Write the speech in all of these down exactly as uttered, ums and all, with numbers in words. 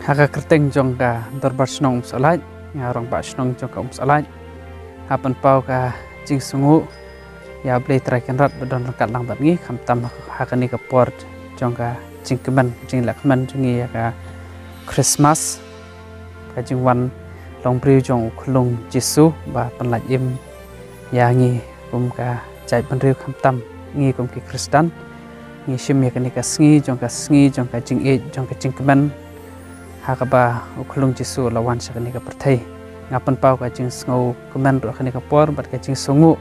Ha ka kyrteng jong ka Dorbar Shnong Umsohlait, nga Rangbah Shnong jong ka Umsohlait, nga pynpaw ka jingsngewnguh ïa U Blei Trai Kynrad ba don ryngkat lang bad ngi, khamtam ha kane ka por jong ka jingkmen, jingleh kmen jong ngi ïa ka Christmas, ka jingwan long briew jong u Khunlung Jisu ba pynlait im ïa ngi kum ka jaitbynriew, khamtam ngi kum ki Khristan. Ngi shim ïa kane ka sngi jong ka, sngi jong ka jingïeit, jong ka jingkmen, ha kaba u Khunlung Jisu u la wan sha kane ka pyrthei. Nga pynpaw ka jingsngewkmen ruh ha kane ka por bad ka jingsngewnguh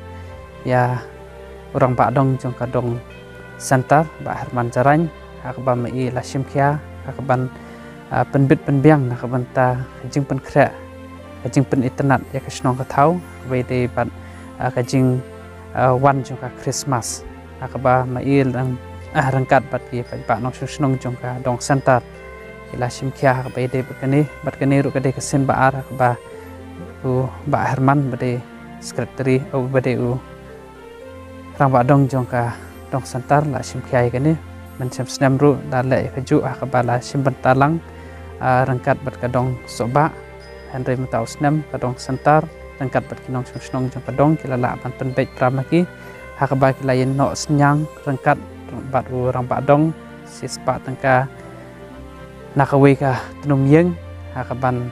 ïa u Rangbah Dong jong ka Dong Center, Bah Herman Jarain, ha kaba ma i la shim khia ha kaban, ah, pynbit pynbiang na ka bynta ka jingpynkhreh, ka jingpynitynnad ïa ka shnong ka thaw, kaba ïadei bad, ah, ka jing, ah, wan jong ka Christmas, ha kaba ma i lang, ah, ryngkat bad ki paidbah nongshong shnong jong ka Dong Center ki la shim khia ha kaba ïadei bad kane. Bad kane ruh ka dei ka sien ba ar ha kaba u Bah Herman ba dei secretary, oh, ba dei u Rangbah Dong jong ka Dong Center la shim khia ïa kane. Mynshem snem ruh la leh ïa kajuh ha kaba la shim bynta lang, ah, ryngkat bad ka Dong Sohbah. Hynrei mynta u snem ka Dong Center ryngkat bad ki nongshong shnong jong ka Dong ki la lah ban pynbeit para ma ki, ha kaba ki la ïehnoh synñiang ryngkat bad u Rangbah Dong shispah tyngka na kawei ka tnum ïing, ha kaban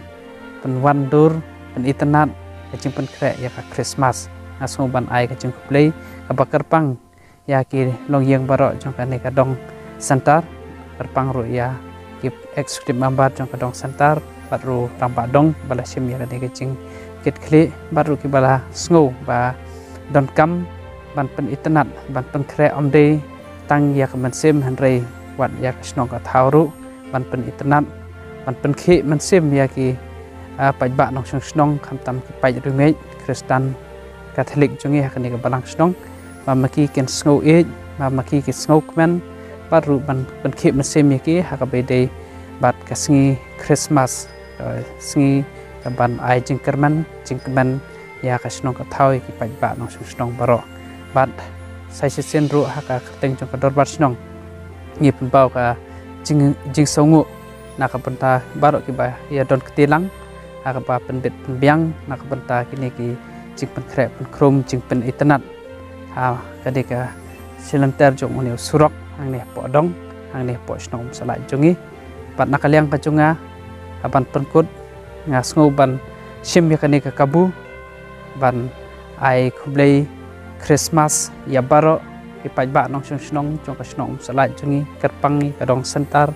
pynwandur, pynitynnad ka jingpynkhreh ïa ka Christmas. Nga sngew ban ai ka jingkhublei kaba kyrpang ïa ki longïing baroh jong kane ka Dong Center, kyrpang ruh ïa ki executive member jong ka Dong Center bad ruh Rangbah Dong ba la shim ïa kane ka jingkitkhlieh, bad ruh kiba la sngew ba donkam ban pynitynnad, ban pynkhreh ym dei tang ïa ka mynsiem hynrei wat ïa ka shnong ka thaw ruh, ban pynitynnad, ban pynkhih mynsiem ïa ki, ah, paidbah nongshong shnong, khamtam ki paid riewngeit Khristan Katholik jong ngi ha kane ka balang shnong, ba ma ki kin sngew ïeit, ba ma ki kin sngew kmen, bad ruh ban pynkhih mynsiem ïa ki ha kaba ïadei bad ka sngi Christmas, ka sngi kaban ai jingkyrmen jingkmen ïa ka shnong ka thaw, ïa ki paidbah nongshong shnong baroh. Bad sa shisien ruh ha ka kyrteng jong ka Dorbar Shnong ngi pynpaw ka jing, jingsngewnguh na ka bynta baroh kiba ïadon kti lang ha kaba pynbit pynbiang na ka bynta kine ki jingpynkhreh pynkhrum jingpynitynnad ha kane ka shilynter jong une u surok hangne hapoh Dong, hangne hapoh shnong Umsohlait jong ngi. Bad na ka liang ka jong nga, ha ban pynkut, nga sngew ban shim ïa kane ka kabu ban ai khublei Christmas ïa baroh ki paidbah nongshong shnong jong ka shnong Umsohlait jong ngi, kyrpang ïa ka Dong Center,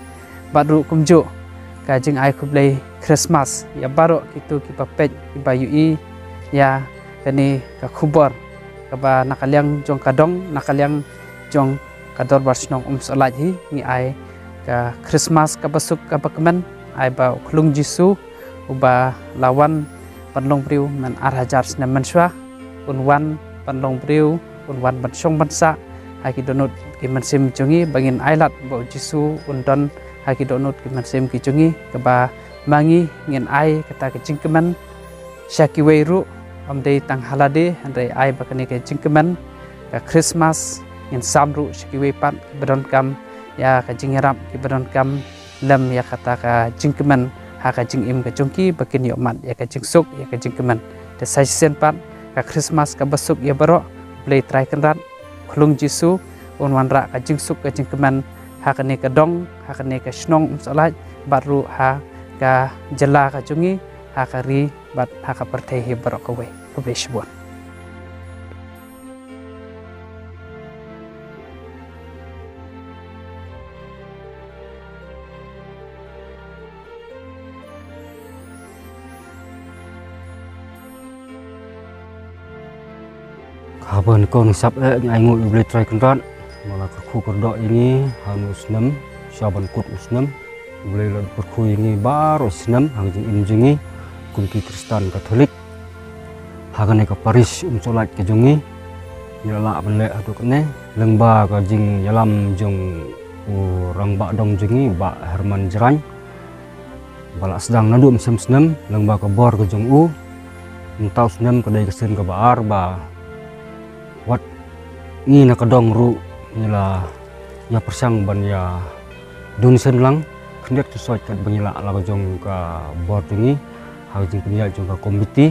bad ruh kumjuh ka jingai khublei Christmas ïa baroh kito kiba peit, kiba ïohi ïa kane ka khubor kaba na ka liang jong ka Dong, na ka liang jong ka Dorbar Shnong Umsohlait hi, ngi ai ka Christmas kaba suk kaba kmen, ai ba u Khunlung Jisu uba la wan ban long briew mynta ar hajar snem mynshuwa, un wan ban long briew, un wan ban shong ban sah ha ki dohnud ki mynsiem jong ngi, ba ngin ai lad ba u Jisu un don ha ki dohnud ki mynsiem ki jong ngi, kaba ma ngi ngin ai kata ka jingkmen sha kiwei ruh, ym dei tang ha lade, hynrei ai ba kane ka jingkmen ka Christmas ngin sam ruh sha kiwei pat kiba donkam ïa ka jingïarap, kiba donkam lem ïa kata ka jingkmen ha ka jingim ka jong ki, ba kin ïoh mad ïa ka jingsuk, ïa ka jingkmen. Te sa shisien pat, ka Christmas kaba suk ïa baroh, Blei Trai Kynrad, Khunlung Jisu un wanrah ka jingsuk ka jingkmen ha kane ka Dong, ha kane ka shnong Umsohlait, bad ruh ha ka jylla ka jong ngi, ha ka ri bad ha ka pyrthei hi baroh kawei. Khublei shibun. Haba nyngkong sap eh ngi ainguh ïa U Blei Trai Kynrad ba la kyrkhu kyrdoh ïa ngi ha une u snem, sha ban kut u snem. U Blei la kyrkhu ïa ngi baroh snem ha ka jingim jong ngi kum ki Khristan Katholik ha kane ka parish Umsohlait ka jong ngi. Ngi la lah ban leh haduh kane lyngba ka jingïalam jong u Rangbah Dong jong ngi, Bah Herman Jrain, ba la sdang naduh mynshem snem lyngba ka bor ka jong u. Mynta u snem ka dei ka sien kaba ar ba wat ngi na ka Dong ruh ngi la ïa pyrshang ban ïa donation lang khyndiat kynsoit katba ngi lah la ka jong ka bor jong ngi, ha ka jingpynïaid jong ka komiti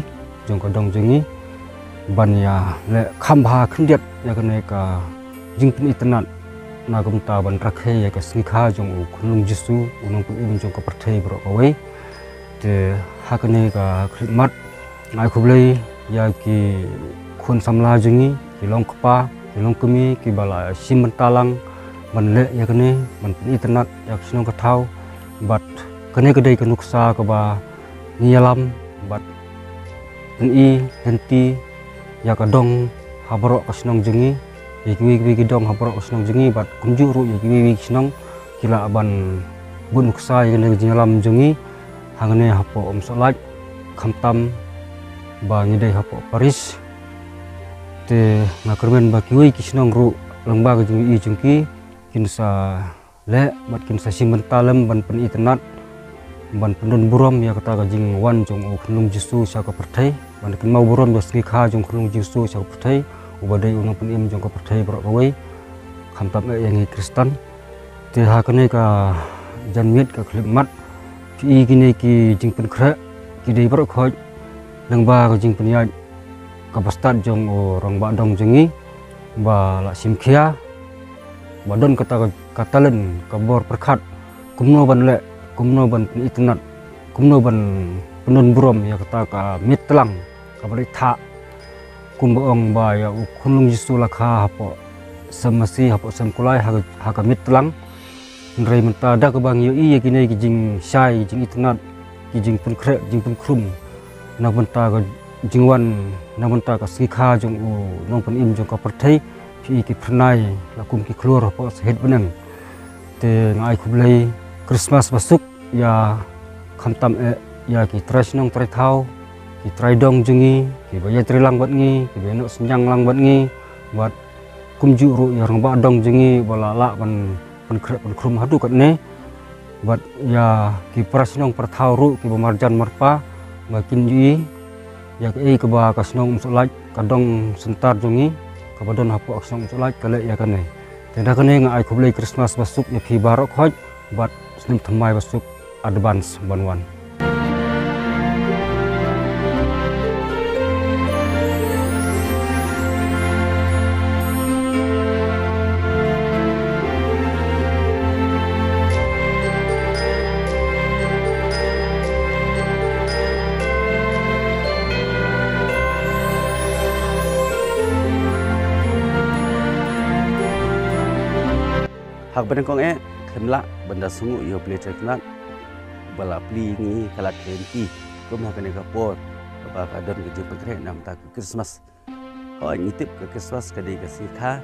jong ka dong jong ngi, ban ïa leh kham bha khyndiat ïa kane ka jingpynitynnad na ka bynta ban rakhe ïa ka sngi kha jong u Khunlung Jisu, u nongpynim jong ka pyrthei baroh kawei. Te ha kane ka khyllipmat nga ai khublei ïa ki khun samla jong ngi, ki long kpa, ki long kmie, kiba la shim bynta lang ban leh ïa kane, ban pynitynnad ïa ka shnong ka thaw. Bad kane ka dei ka nuksa kaba ngi ïalam bad pyni lynti ïa ka dong ha baroh ka shnong jong ngi, ïa kiwei kiwei ki dong ha baroh ka shnong jong ngi, bad kumjuh ruh ïa kiwei kiwei ki shnong ki lah ban bud nuksa ïa kane ka jingïalam jong ngi hangne hapoh Umsohlait, khamtam ba ngi dei hapoh parish. Te nga kyrmen ba kiwei ki shnong ruh lyngba ka jingïohi jong ki, kin sa leh bad kin sa shim bynta lem ban pynitynnad, ban pyndon burom ïa kata ka jingwan jong u Khunlung Jisu sha ka pyrthei, ban kynmaw burom ïa ka sngi kha jong u Khunlung Jisu sha ka pyrthei, uba dei u nongpynim jong ka pyrthei baroh kawei, khamtam eh ïa ngi Khristan. Te ha kane ka janmiet ka khyllipmat, phi i kine ki jingpynkhreh ki dei baroh khoit lyngba ka jingpynïaid kaba stad jong u rangbah dong jong ngi ba la shim khia, ba don kata ka, ka talent, ka bor pyrkhat kumno ban leh, kumno ban pynitynnad, kumno ban pyndon burom ïa kata ka miet tlang kaba leit thah, kumba ong ba ïa u Khunlung Jisu la kha hapoh sem masi, hapoh sem kulai, ha ka, ha ka miet tlang. Hynrei mynta da kaba ngi ïohi ïa kine ki jingshai, jingitynnad, ki jingpynkhreh, jingpynkhrum na bynta ka jingwan, na bynta ka sngi kha jong u nongpynim jong ka pyrthei, phi i ki phyrnai la kum ki khlur hapoh sahit bneng. Te nga ai khublei Christmas ba suk ïa khamtam eh ïa ki trai shnong trai thaw, ki trai dong jong ngi, kiba ïatrei lang bad ngi, kiba ïanoh synñiang lang bad ngi, bad kumjuh ruh ïa rangbah dong jong ngi ba la lah ban pynkhreh pynkhrum haduh katne, bad ïa ki para shnong para thaw ruh kiba marjan marpa ba kin ïohi ïa kaei kaba ka shnong Umsohlait, ka dong Syntar jong ngi kaba don hapoh ka shnong Umsohlait ka leh ïa kane. Te da kane nga ai khublei Christmas ba suk ïa phi baroh khoit bad snem thymmai ba suk advance ban wan. Ha kaba nyngkong eh, khlem lah ban da sngewnguh ïa U Blei Trai Kynrad ba la plie ïa ngi ka lad ka lynti kum ha kane ka por kaba ka don ka jingpynkhreh na bynta ka Christmas. Hooid, ngi tip ka Christmas ka dei ka sngi kha,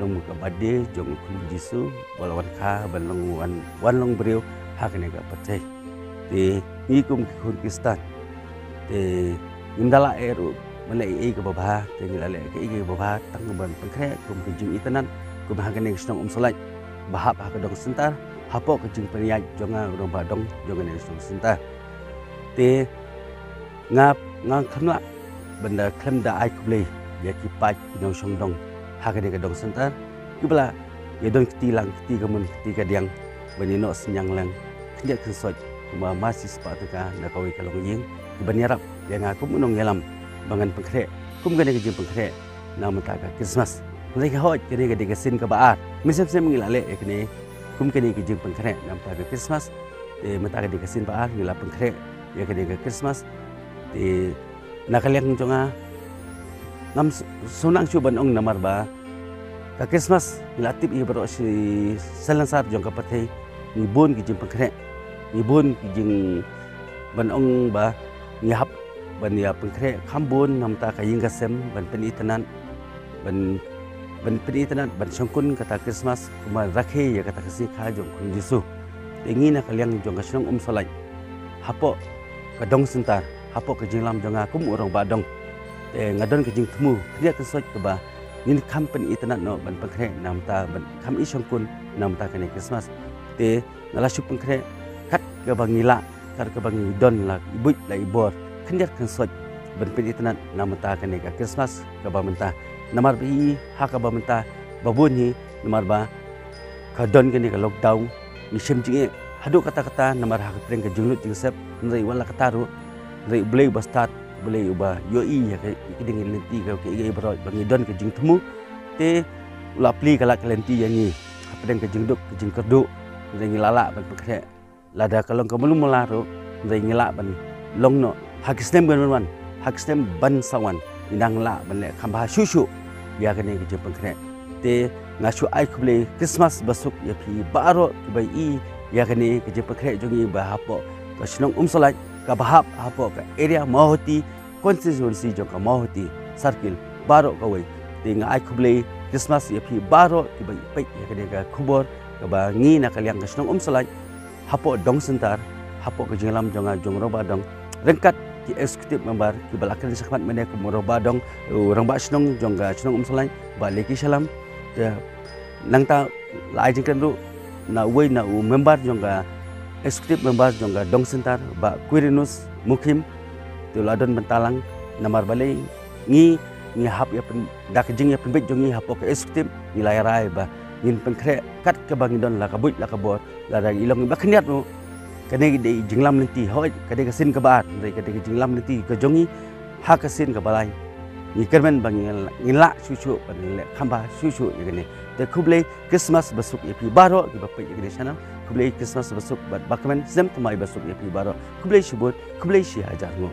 long ka birthday jong u Khun Jisu ba la wan kha ban long wan, wan long briew ha kane ka pyrthei. Te ngi kum ki khun Khristan, te ngim da lah eh ruh ban leh ei ei kaba bha, te ngi la leh ei ei kaba bha tang ban pynkhreh kum ka jingitynnad kum ha kane ka shnong Umsohlait ba hap ha ka dong Syntar, hapoh ka jingpynïaid jong nga u rangbah dong jong kane ka shnong Syntar. Te nga, nga khlem lah ban da khlem da ai khublei ïa ki paid ki nongshong dong ha kane ka dong Syntar, kiba la ïa don kti lang kti ka mon kti ka diang ban ïanoh synñiang lang khyndiat khynsoit kumba mar shi spah tyngka na kawei ka longïing, kiban ïarap ïa nga kum u nongïalam ba ngan pynkhreh kum kane ka jingpynkhreh na bynta ka Christmas. Hynrei hooid, kane ka dei ka sien kaba ar. Mynsiem sien ngi la leh ïa kane kum kane ka jingpynkhreh na bynta ka Christmas. Te mynta ka dei ka sien ba ar ngi la pynkhreh ïa kane ka Christmas. Te na ka liang jong nga, ngam s-, sngewtynnat shuh ban ong namar ba ka Christmas ngi la tip ïa baroh shi salonsar jong ka pyrthei, ngi bun ki jingpynkhreh, ngi bun ki jing, ban ong ba ngi hap ban ïa pynkhreh kham bun na bynta ka ïing ka sem ban pynitynnad, ban, ban pynitynnad, ban shongkun kata Christmas kumba rakhe ïa kata ka sngi kha jong u Khun Jisu. Te ngi na ka liang jong ka shnong Umsohlait, hapoh ka dong Syntar, hapoh ka jingïalam jong nga kum u rangbah dong, te nga don ka jingthmu khyndiat khynsoit kaba ngin kham pynitynnad noh ban pynkhreh na bynta, ban kham ïa shongkun na bynta kane Christmas. Te nga la shu pynkhreh kat kaba ngi lah, kat kaba ngi don la i buit la i bor, khyndiat khynsoit ban pynitynnad na bynta kane ka Christmas kaba mynta. Namar ba i ha kaba mynta ba bun hi, namar ba ka don kane ka lockdown, ngi shem jingeh Haduh katta katta namar ha ka pdeng ka jinglut jingsep, hynrei wat la katta ruh, hynrei U Blei uba stad, U Blei uba ïohi ïa ka, ïa ka ding lynti ka, ka, ïa ka baroh ba ngi don ka jingthmu, te u la plie ka lad ka lynti ïa ngi ha pdeng ka jingduk ka jingkyrduh, hynrei ngi la lah ban pynkhreh. Lada ka long ka mluh mula ruh, hynrei ngi lah ban long noh ha ki snem ban wan, ha ki snem ban sa wan, ngi dang lah ban leh kham bha shuh shuh ïa kane ka jingpynkhreh. Te nga shu ai khublei Christmas basuk ïa phi baroh kiba ïohi ïa kane ka jingpynkhreh jong ngi ba hapoh ka shnong Umsohlait, kaba hap hapoh ka area Mawhati, constituency jong ka Mawhati Circle baroh kawei. Te nga ai khublei Christmas ïa phi baroh kiba ïohi ïa kane ka khubor kaba ngi na ka liang ka shnong Umsohlait, hapoh Dong Center, hapoh ka jingïalam jong nga jong Rangbah Dong, ryngkat ki executive member kiba la kren shakhmat mynne kum u Rangbah Dong, u Rangbah Shnong jong ka shnong Umsohlait, Bah Leki Shyllem, te nangta la ai jingkren ruh na uwei na u member jong ka, executive member jong ka Dong Center, Bah Quirinus Mukhim, te u la don bynta lang, namar balei ngi, ngi hap ïa pyn-, da ka jingïapynbeit jong ngi hapoh ka executive, ngi la ïa rai ba ngin pynkhreh kat kaba ngi don, la ka buit la ka bor, lada ngi long ba khyndiat ruh. Kane ka dei jinglam lynti, hooid ka dei ka sien kaba ar, hynrei ka dei ka jinglam lynti ka jong ngi ha ka sien kaba lai. Ngi kyrmen ba ngin, ngin lah shuh shuh, ba ngin leh kham bha shuh shuh ïa kane. Te khublei Christmas basuk ïa phi baroh kiba peit ïa kane ka channel. Khublei Christmas basuk bad ba kmen snem thymmai basuk ïa phi baroh. Khublei shibun, khublei shihajar nguh.